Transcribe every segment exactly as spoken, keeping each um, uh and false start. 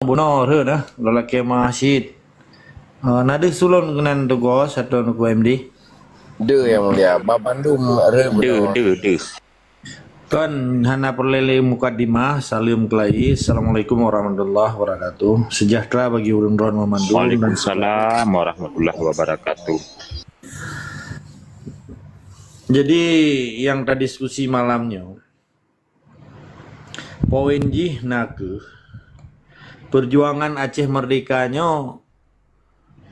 Bunoe rhot dah, lôn lakée meu'ah cit. Ah, na deuh sulôn keunan tugoe, satu nuku M D. Deuh, Yang Mulia. Ba bandum rhot bunoe. Deuh, deuh, deuh. Kon hana peureulée lé mukadimah, saleuem keulayi. Assalamualaikum warahmatullahi wabarakatuh. Sejahtera bagi ureuëng droeneuh mandum dan Waalaikumsalam warahmatullahi wabarakatuh. Jadi, nyang tadiskusi malam nyoe, poin jih na kheueh, peujuangan Aceh Merdeka nyoe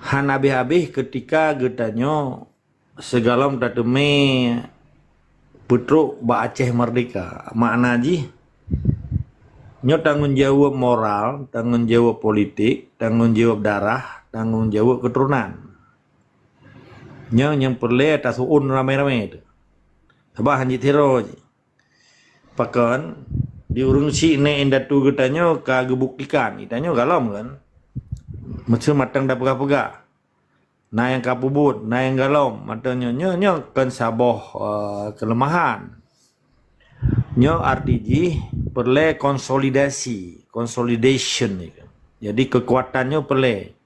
hana habéh-habéh keutika geutanyoe sigohlom tateumé peutrok bak Aceh Merdeka. Makna jih, nyoe tanggong jaweueb moral, tanggong jaweueb politik, tanggong jaweueb darah, tanggong jaweueb keuturonan. Nyoe nyang peureulée tasu'on ramé-ramé teuh. Sabab hana jitiro jih. Pakon, di ureuëng syiek ngon indatu geutanyoe ka geubuktikan, geutanyoe gohlom kan. Meuseu mantong tapeugah-peugah. Na nyang ka peubuet, na nyang gohlom, mantong nyoe, nyoe, nyoe kon saboh, eh, keuleumahan. Nyoe arti jih peureulée konsolidasi, consolidation. Jadi keukuatan nyoe peureulée.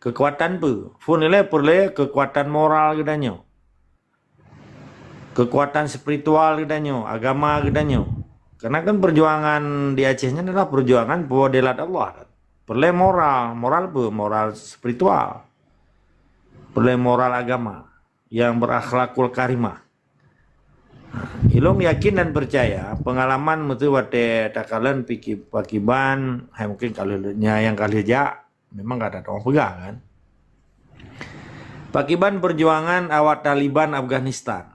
Keukuatan peue? Phon ilée peureulée keukuatan moral geutanyoe. Keukuatan spiritual geutanyoe, agama geutanyoe. Karena kan perjuangan di Aceh nyan adalah perjuangan peudelat Allah. Peureulée moral, moral peue? Moral spiritual. Peureulée moral agama yang berakhlakul karimah. Ilôn yakin dan percaya pengalaman meuseu watée takalon piki-, pakiban, hai mungkin ka lheueh, nyang ka lheueh jak, memang ka tateumé peugah kan. Pakiban perjuangan awak Taliban Afghanistan.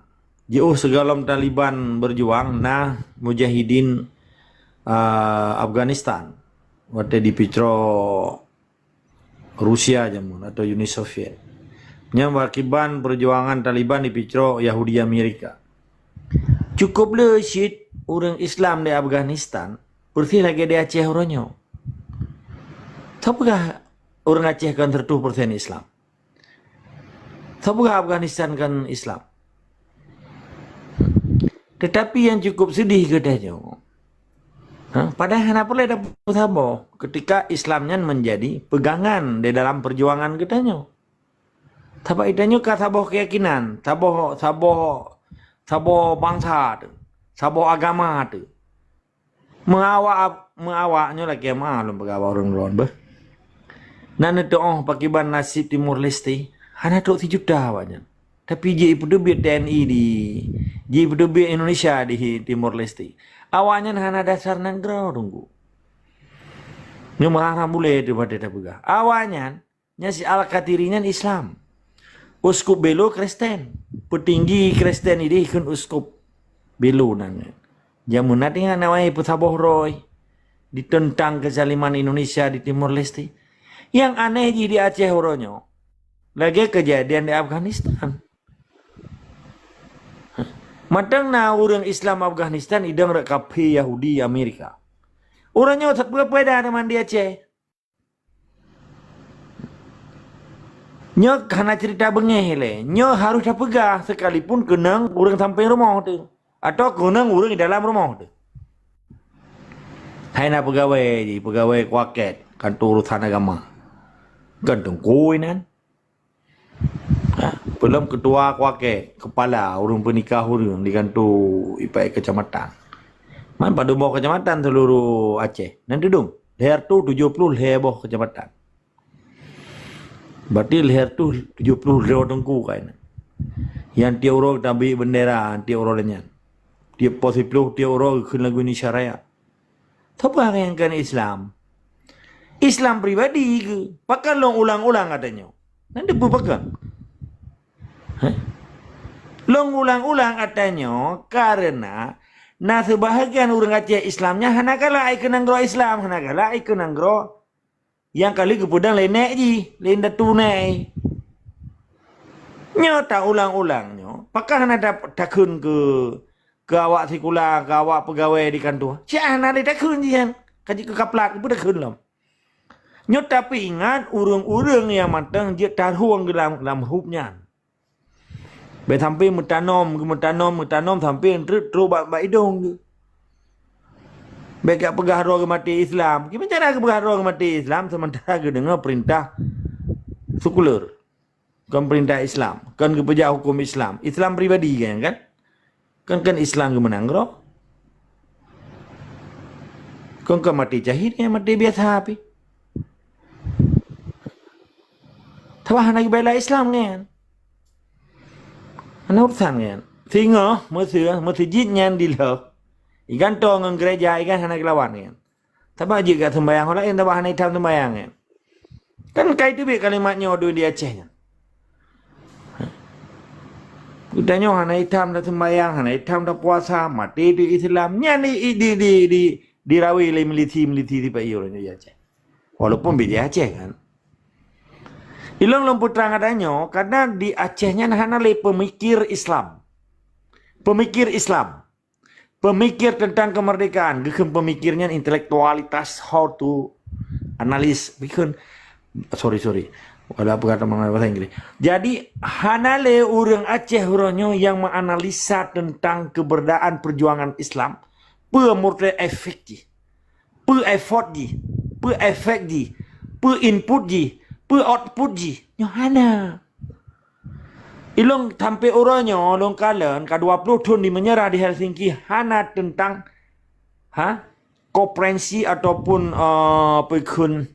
Jiôh sigohlom Taliban berjuang na mujahidin, ah, Afghanistan. Watée dipicro Rusia jameun atau Uni Soviet. Nyan pakiban perjuangan Taliban dipicro Yahudi Amerika. Cukup le cit ureuëng Islam di Afghanistan, persis lagée di Aceh uroe nyoe. Tapeugah ureuëng Aceh kon seratus persen Islam. Tapeugah Afghanistan kon Islam. Tetapi yang cukup sedih geutanyoe, ha, padahai hana peureulée tapeusaboh ketika Islam nyan menjadi pegangan di dalam perjuangan geutanyoe. Sabab geutanyoe ka saboh keyakinan, saboh, saboh, saboh bansa teuh, saboh agama teuh. Meuawak, meuawak nyoe lakée meu'ah lôn peugah bak ureuëng droen beuh. Na neuteu'oh pakiban naseb Timor Leste, hana trok sijuta awaknyan. Tapi jih ipeuteubiet T N I di, jih ipeuteubiet Indonesia di Timor Leste. Awaknyan hana dasar nanggroe teungku. Nyoe meuharam bulée teuh watée tapeugah. Awaknyan Nyan si Al-Katiri nyan Islam. Uskup Belo Kristen. Peutinggi Kristen idéh kheun Uskup Belo nan. Jameun na tinggai na wahai peusaboh roh diteuntang keuzaliman Indonesia di Timor Leste. Nyang aneh jih di Aceh uroe nyoe, lagée keujadian di Afghanistan. Mantong na ureuëng Islam Afghanistan idong rot kaphé Yahudi Amerika. Uroe nyoe sapeue peue dah teuma di Aceh. Nyoe hana cerita beungéh lé. Nyoe harôh tapeugah sekalipun keunong ureuëng sampéng rumoh teuh, atau keunong ureuëng di dalam rumoh teuh. Hai na peugawée jih, peugawée kuakét, kantor urusan agama. Kan teungku inan. Ha, peulom keutua kuakét, keupala ureuëng peunikah ureuëng di kantor ipak keucamatan. Man padub boh keucamatan seuluruh Aceh. Nan tudong, lhée reutôh tujoh ploh lhée boh keucamatan. Berarti lhée reutôh tujoh ploh droe teungku kai na. Nyang tiep uroe tabri bendera, tiep uroe nyan. Tiep poh siploh, tiep uroe geukheun lagu Indonesia Raya. Soe peugah nyang kon Islam? Islam pribadi keuh? Pakon lôn ulang-ulang ata nyoe? Nan teupeue pakon? Heh? Lôn ulang-ulang ata nyoe karena na seubahagian ureuëng Aceh Islam nyan hana galak ikeu nanggroe Islam, hana galak ikeu nanggroe nyang ka lheueh geupeudong lé nèk jih, lé indatu nèk. Nyoe ta ulang-ulang nyoe, pakon hana ta-, takheun keu, keu awak sikula, keu awak peugawée di kantor? Cit hana lé takheun jih nyan, ka jeuet keu kaplat, peue takheun lom. Nyoe tapeuingat ureuëng-ureuëng nyang mantong jeuet tarhueng lam, lam rup nyan. Bék sampai meutanom, meutanom, meutanom sampai treuk trok bak, bak idong geuh. Bèk kapeugah droe geumaté Islam. Kiban cara geupeugah droe geumaté Islam sementara geudeungoe peurintah sekuler? Kon peurintah Islam, kon geupeujak huköm Islam. Islam pribadi kan, kan? Kon, kon Islam geumeunang droe. Kon, kon maté syahid, nyan maté biasa pih. Sabab hana geubela Islam nyan. Hana urusan nyan. Singoh, meuseu-, meuseujid nyan dilheueh. Igan toe ngon gereja, igan hana geulawan nyan. Sabab jeuet ka seumbahyang ho laén, sabab hana itam seumbahyang nyan. Kan kai teubiet kalimat nyoe di Aceh nyan. Geutanyoe hana itam taseumbahyang, hana itam tapuasa, maté di Islam. Nyan di, di, di, di, di, dirawi lé milisi-milisi sipa-i uroe nyoe di Aceh. Walaupun bijéh Aceh kan. Ilong lôn peutrang geutanyoe, karena di Aceh nyan hana lé pemikir Islam. Pemikir Islam. Pemikir tentang kemerdekaan, geukheun pemikir nyan intelektualitas, how to analyze, geukheun, sorry, sorry. Wala peugah teuma bahasa Inggris. Jadi, hana lé ureuëng Aceh uroe nyoe nyang menganalisa tentang keberadaan perjuangan Islam, peue murte efek jih, peue effort jih, peue efek jih, peue input jih, peue output jih. Nyoe hana. Ilong sampai uroe nyoe, lôn kalon ka dua puluh thon di meunyeurah di Helsinki hana teuntang, ha, konferensi ataupun, eh, peukheun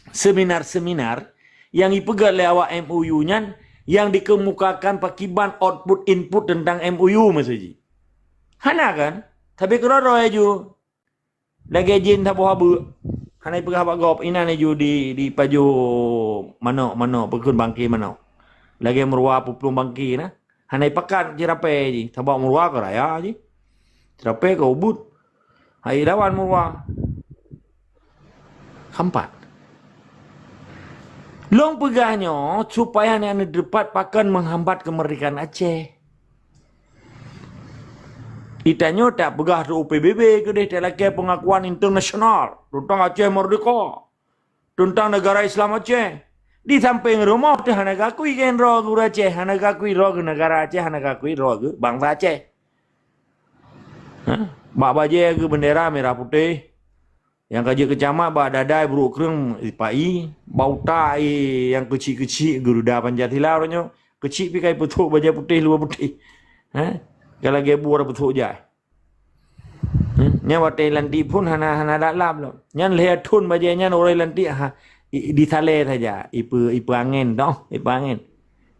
seminar-seminar nyang ipeugét lé awak M O U nyan, nyang dikemukakan pakiban output input teuntang M O U maksud jih. Hana kan? Tapi keudroe-droe ju lagée jén saboh abeuk. Hana ipeugah bak gob, inan ju di, di pajoh manok-manok, peukheun bangke manok. Lagée meuruwa peuplueng bangke na. Hana ipakat jirapée jih, sabab meuruwa ka raya jih. Jirapée ka ubit. Hai lawan meuruwa. Hampat. Lôn peugah nyoe supaya nyan neudepat pakon menghambat kemerdekaan Aceh. Itanyoe tak peugah tu U P B B keudeh tak lakée pengakuan internasional tentang Aceh merdeka, tentang negara Islam Aceh. Di samping rumoh teuh hana gakui keu droe geuh Aceh, hana gakui droe geuh negara Aceh, hana gakui droe geuh bangsa Aceh. Ha? Bak bajée geuh bendera merah putih. Nyang ka jeuet keu camat bak dadai brok kreueng sipa-i, bak utak i nyang keuchik-keuchik geuruda Pancasila uroe nyoe. Keuchik pih ka ipeutôk bajée putéh luwa putéh. Ha? Ka lagée bu ata peutôk jai. Hmm? Nyan watée lantik phon hana, hana lam-lam lom. Nyan lhée thon bajée nyan uroe lantik ha, i, disalée saja. Ipe, ipe angén toh, ipe angén.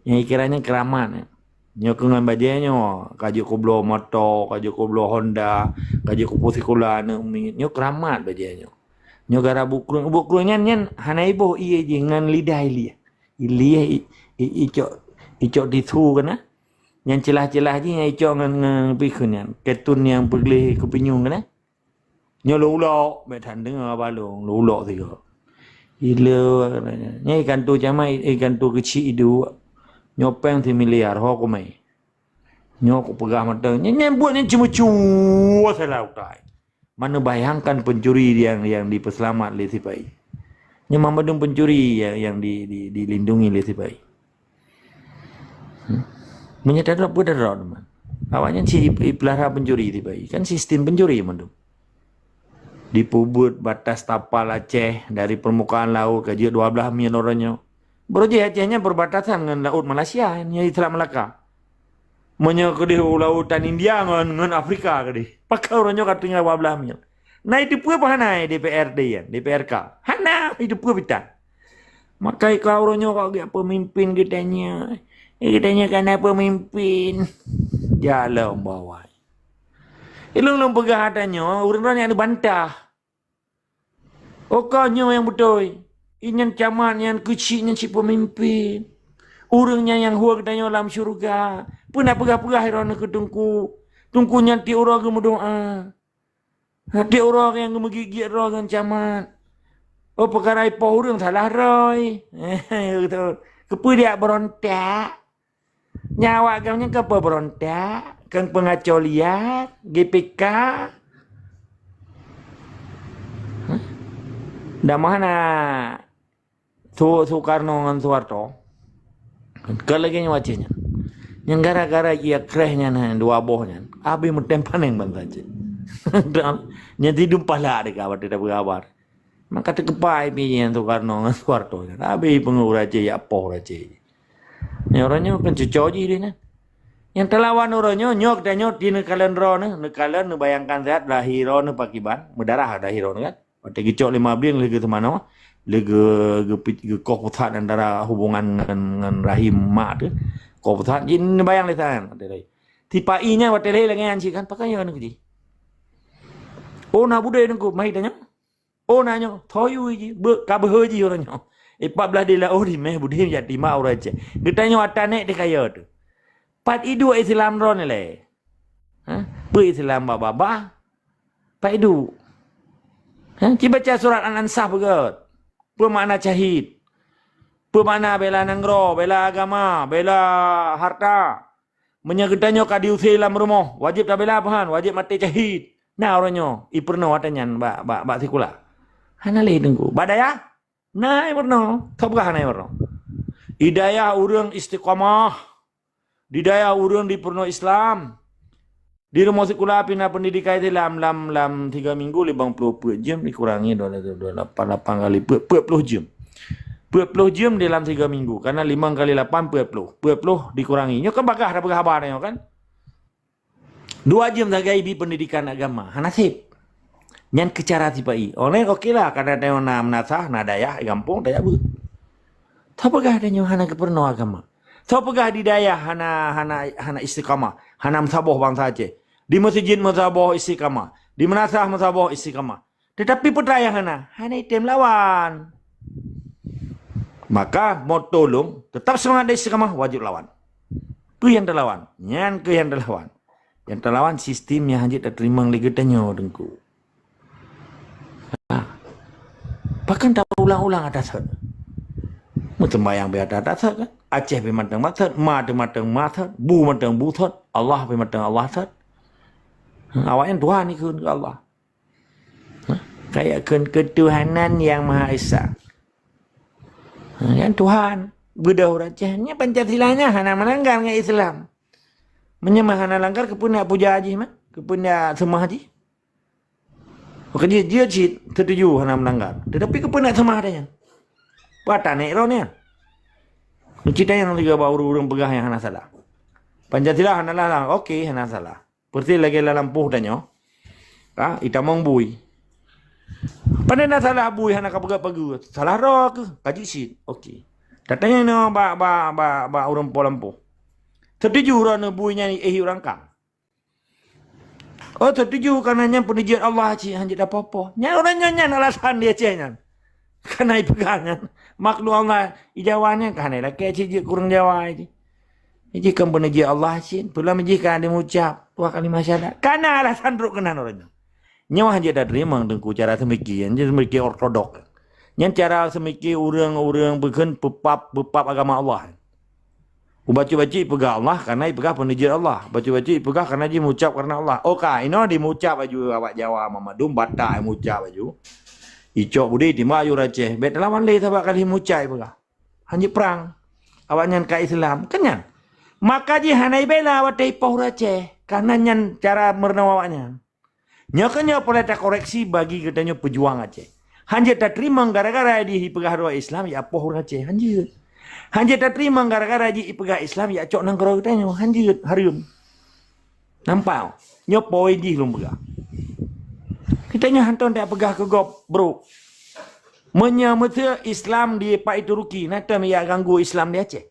Nyang ikira nyan keuramat nyan. Nyoe keu ngon bajée nyoe, ka jeuet kubloe moto, ka jeuet kubloe Honda, ka jeuet kupeue sikula aneuëk miet. Nyoe keuramat bajée nyoe. Nyoe gara buet kreueng, buet kreueng nyan, nyan hana iboh ié jih ngon lidah ilieh. Ilieh i, i, icok, icok tisu keunan. Nyan ceulah-ceulah jih nyan icok ngon, ngon bikheun nyan. Katun nyang peugleh kupinyueng keunan. Nyoe lôn ulok, bèk that deungoe bak lôn, lôn ulok sigoe. Ilée, nyan ikan tu camat, ikan tu keuchik iduek. Nyoe péng similiar, ho kumé. Nyoe kupeugah mantong. Nyan, nyan buet nyan ceumeucue salah utai. Mana bayangkan pencuri yang, yang dipeuselamat lé sipa-i. Nyan mandum pencuri yang, yang di, di, dilindungi lé sipa-i. Hmm. Meunyoe tadrop, peue tadrop teuma? Awaknyan cit ip-, ipeulara pencuri tiba-i. Kan sistem pencuri mandum. Dipeubuet batas tapal Aceh dari permukaan laut ka jeuet dua blaih mil uroe nyoe. Baroe jih Aceh nyan perbatasan ngon laut Malaysia, nyan di Selat Melaka. Meunyoe keudeh u lautan India ngon, ngon Afrika keudeh. Pakon uroe nyoe ka tinggai dua blaih mil. Na iteupeue pahanai D P R D nyan, D P R K? Hana iteupeue pitan. Maka ka uroe nyoe ka geujak peumimpin geutanyoe. Geutanyoe ka na peumimpin. Jak lom bawai. Ilôn lôn peugah ata nyoe, ureuëng droe nyan bantah. Oh ka nyoe nyang beutôi. Inyan camat nyan keuchik nyan cit peumimpin. Ureuëng nyan nyang hue geutanyoe lam syeuruga. Peue na peugah-peugah droeneuh keu teungku. Teungku nyan tiep uroe geumeudoá. Tiep uroe nyang geumeugiet-giet droe ngon camat. Oh, peukara ipoh ureuëng salah droe. Keupeue dijak beurontak? Nyan awak gam nyan keupeue beurontak? Keu peungaco liat, G P K? Hah? Dak meuhana. Su-, Sukarno ngon Suharto. Ka lagée nyoe Aceh nyan. Nyang gara-gara ia kreh nyan, hai, dua boh nyan, abéh meutem panéng bansa Aceh. Nyan sidum pahlak dekat watèe tapeugah haba. Maka teukepai pi nyan Soekarno ngon Soeharto nyan. Habéh peungeuh ureueng Aceh, jak poh ureueng Aceh. Nyan uroe nyoe kan cuco jih deh nyan. Nyang talawan uroe nyoe, nyoe geutanyoe di neukalon droeneuh, neukalon neubayangkan that lahé droeneuh pakiban, meudarah lahé droeneuh kan. Watèe geucok lé Mablieng lheueh geuseumanoe, lheueh geu-, geupi-, geukoh pusat antara hubungan ngon, ngon rahim mak teuh. Koh pusat, jih neubayang lé sajan watèe lahé. Sipa-i nyan watèe lahé lagèe nyan cit kan, pakon yo aneuk jih. Oh, na budé Teungku, mari tanyoe. Oh, na nyoe, toyue jih, beu-, ka beuhe jih uroe nyoe. Ipat blaih di laôt di meh budé jak timak ureueng Aceh. Geutanyoe ata nèk teukayo teuh. Pat iduek Islam droeneuh lé? Ha? Peue Islam babah-babah? Pat iduek? Ha? Ci baca surat Al-Ansab beugöt. Peue makna syahid? Peue makna bela nanggroe, bela agama, bela harta? Meunyoe geutanyoe ka diusé lam rumoh, wajéb tabela, pahan, wajéb maté syahid. Na uroe nyoe, ipeurunoe watèe nyan bak, bak, bak sikula? Hana lé Teungku. Bak dayah? Na ipeurunoe. Soe peugah hana ipeurunoe? Di dayah ureueng istiqamah. Di dayah ureueng dipeurunoe Islam. Di rumoh sikula pih na peundidikan Islam lam, lam tiga minggu limong ploh peuet jeuem dikurangi dua, dua, dua, lapan, lapan kali peuet, peuet ploh jeuem. Peuet ploh jeuem di lam tiga minggu. Karena limong kali lapan, peuet ploh. Peuet ploh dikurangi. Nyoe kan bagah tapeugah haba nyoe kan? Dua jeuem sagai ibi peundidikan agama. Hana sép. Nyan keu cara sipa-i. Orang laén oke lah, kadang-kadang na meunasah, na dayah, di gampông, tajak beuet. Soe peugah tanyoe hana geupeurunoe agama? Soe peugah di dayah hana, hana, hana istiqamah, hana meusaboh bansa Aceh? Di meuseujid meusaboh istiqamah, di meunasah meusaboh istiqamah. Teutapi peue teuma nyang hana? Hana item lawan. Maka, moto lôn, teutap seumangat dan istiqamah, wajéb lawan. Peue nyang talawan? Nyan keuh nyang talawan. Nyang talawan sistem nyang hanjeuet tateurimong lé geutanyoe, Teungku. Ha. Pakon taulang-ulang ata sot? Meuseumbayang pih ata, ata sot kan? Aceh pih mantong ata sot, ma teuh mantong ma sot, bu mantong bu sot, Allah pih mantong Allah sot. Ha, awaknyan Tuhan ikheun keu Allah. Ha? Kayak kheun keutuhanan Yang Maha Esa. Ha, nyan Tuhan. Beudôh ureueng Aceh, nyan Pancasila nyan hana meulanggar ngon Islam. Meunyoe mah hana langgar, keupeue nak puja jih mah? Keupeue nak seumah jih? Maka jeuet, jeuet cit, setuju hana meulanggar. Tetapi keupeue nak seumah ata nyan? Peue ata nèk droeneuh nyan? Meucit nyan lagèe bak ureueng-ureueng peugah nyang hana salah. Pancasila hana salah, oke, hana salah. Peureuté lagèe lam lampôh tanyoe, ka itamong bui. Pane na salah bui hana ka peugah pageue. Salah droe keuh, ka jeuet cit. Oke. Tatanyong inoe bak, bak, bak, bak ureueng po lampôh. Setuju droeneuh bui nyan éh ureueng kang? Oh, setuju, karena nyan peuneujiet Allah cit, hanjeuet apo-apo. Nyan ureueng nyan, nyan alasan di Aceh nyan. Kana ipeugah nyan. Makhluk Allah, di Jawa nyan ka hana ilakèe cit jeuet keu ureueng Jawa jih. Jih kan peuneujiet Allah cit, peue lom jih ka dimucab dua kalimat syahadat. Kana alasan trok keunan ureueng nyan. Nyoe hanjeuet tateurimong Teungku cara seumiki, nyan seumiki ortodok. Nyan cara seumiki ureueng-ureueng bukon peupab, peupab agama Allah. Bacut-bacut ipeugah Allah karena ipeugah peuneujiet Allah. Bacut-bacut ipeugah karena jimucab karena Allah. Oh ka, inoe dimucab aju awak Jawa, mandum Batak imucab aju. Icok budi timbak aju Aceh. Bèk talawan lé sabab ka lheuh mucab ipeugah. Hanjeuet prang. Awaknyan ka Islam. Kan nyan. Maka jih hana ibela watèe ipoh ureueng Aceh. Karena nyan cara meurunoe awaknyan. Nyoe keuh nyoe peureulèe takoreksi bagi geutanyoe peujuang Aceh. Hanjeuet tateurimong gara-gara jih ipeugah droe Islam, jak poh ureueng Aceh. Hanjeuet. Hanjeuet tateurimong gara-gara jih ipeugah Islam, jak cok nanggroe geutanyoe. Hanjeuet, hareuem. Nampak? Nyoe poin jih lôn peugah. Geutanyoe hantom tapeugah keu gob, bro. Meunyoe meuteuk Islam di pat di Turki, na tom jak ganggu Islam di Aceh?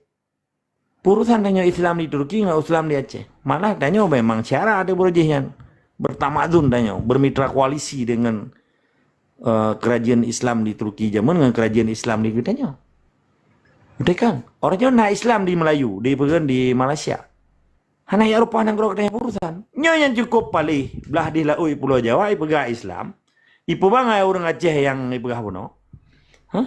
Peue urusan tanyoe Islam di Turki ngon Islam di Aceh? Malah tanyoe memang syara teuh beureuh jih nyan. Bertamadun tanyoe, bermitra koalisi dengan, eh, kerajaan Islam di Turki jameun ngon kerajaan Islam di geutanyoe. Beutôi kan? Orang nyoe na Islam di Melayu, di peue di Malaysia. Hana jak rupa nanggroe geutanyoe peue urusan. Nyoe nyang cukup paléh, blah di laôt Pulo Jawa ipeugah Islam, ipeubangai ureueng Aceh nyang ipeugah bunoe. Hah?